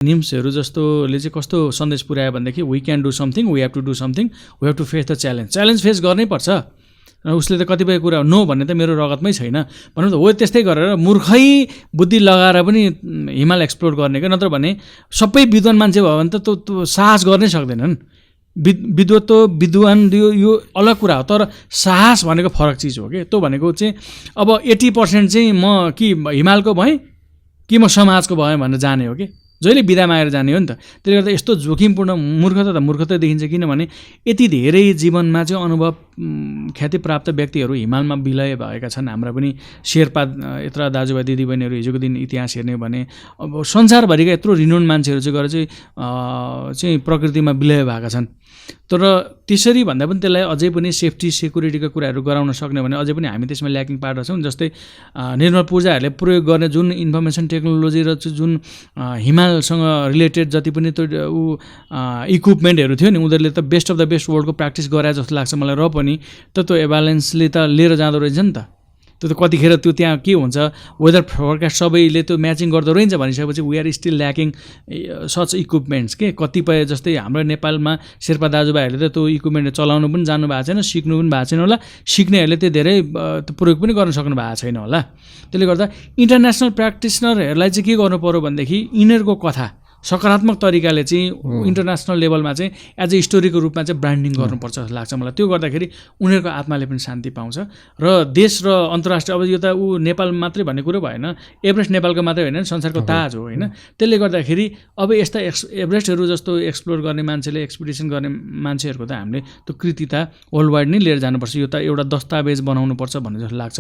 निम्सहरू जस्तोले चाहिँ कस्तो सन्देश पुर्यायो भनेदेखि we can do something, we have to do something, we have to face the challenge face गर्नै पर्छ। उसले त कतिपय कुरा नो भन्ने त मेरो रगतमै छैन भनौँ त, हो त्यस्तै गरेर मूर्खै बुद्धि लगाएर पनि हिमाल एक्सप्लोर गर्ने क्या। नत्र भने सबै विद्वान मान्छे भयो भने त त्यो साहस गर्नै सक्दैनन्। विद्वत्व विद्वान यो अलग कुरा हो, तर साहस भनेको फरक चिज हो कि। त्यो भनेको चाहिँ अब 80% चाहिँ म कि हिमालको भएँ कि म समाजको भएँ भनेर जाने हो कि, जहिले बिदा मागेर जाने हो नि त। त्यसले गर्दा यस्तो जोखिमपूर्ण मूर्खता त मूर्खता देखिन्छ, किनभने यति धेरै जीवनमा चाहिँ अनुभव ख्यातिप्राप्त व्यक्तिहरू हिमालमा विलय भएका छन्। हाम्रा पनि शेर्पा यत्र दाजुभाइ दिदीबहिनीहरू हिजोको दिन इतिहास हेर्ने भने अब संसारभरिका यत्रो रिनोन मान्छेहरू चाहिँ गएर चाहिँ प्रकृतिमा विलय भएका छन्। तर त्यसरी भन्दा पनि त्यसलाई अझै पनि सेफ्टी सेक्युरिटीका कुराहरू गराउन सक्ने भने अझै पनि हामी त्यसमा ल्याकिङ पार्ट छौँ। जस्तै निर्मल पूजाहरूले प्रयोग गर्ने जुन इन्फर्मेसन टेक्नोलोजी र जुन हिमालसँग रिलेटेड जति पनि त्यो इक्विपमेन्टहरू थियो नि, उनीहरूले त बेस्ट अफ द बेस्ट वर्ल्डको प्र्याक्टिस गराए जस्तो लाग्छ मलाई। र पनि त्यो एभालेन्सले त लिएर जाँदो रहेछ नि त। त्यो त कतिखेर त्यो त्यहाँ के हुन्छ, वेदर फोरकास्ट सबैले त्यो म्याचिङ गर्दो रहेछ भनिसकेपछि we are still lacking such equipments के। कतिपय जस्तै हाम्रो नेपालमा शेर्पा दाजुभाइहरूले त त्यो इक्विपमेन्ट चलाउनु पनि जानु भएको छैन, सिक्नु पनि भएको छैन होला, सिक्नेहरूले त्यो धेरै प्रयोग पनि गर्न सक्नु भएको छैन होला। त्यसले गर्दा इन्टरनेसनल प्र्याक्टिसनरहरूलाई चाहिँ के गर्नु पऱ्यो भनेदेखि यिनीहरूको कथा सकारात्मक तरिकाले चाहिँ इन्टरनेसनल लेभलमा चाहिँ एज ए स्टोरीको रूपमा चाहिँ ब्रान्डिङ गर्नुपर्छ जस्तो लाग्छ मलाई। त्यो गर्दाखेरि उनीहरूको आत्माले पनि शान्ति पाउँछ र देश र अन्तर्राष्ट्रिय, अब यो त नेपाल मात्रै भन्ने कुरो भएन, एभरेस्ट नेपालको मात्रै होइन, संसारको ताज हो होइन। त्यसले गर्दाखेरि अब यस्ता एभरेस्टहरू जस्तो एक्सप्लोर गर्ने मान्छेले, एक्सपिडिसन गर्ने मान्छेहरूको त हामीले त्यो कृतिता वर्ल्ड वाइड नै लिएर जानुपर्छ। यो त एउटा दस्तावेज बनाउनुपर्छ भन्ने जस्तो लाग्छ।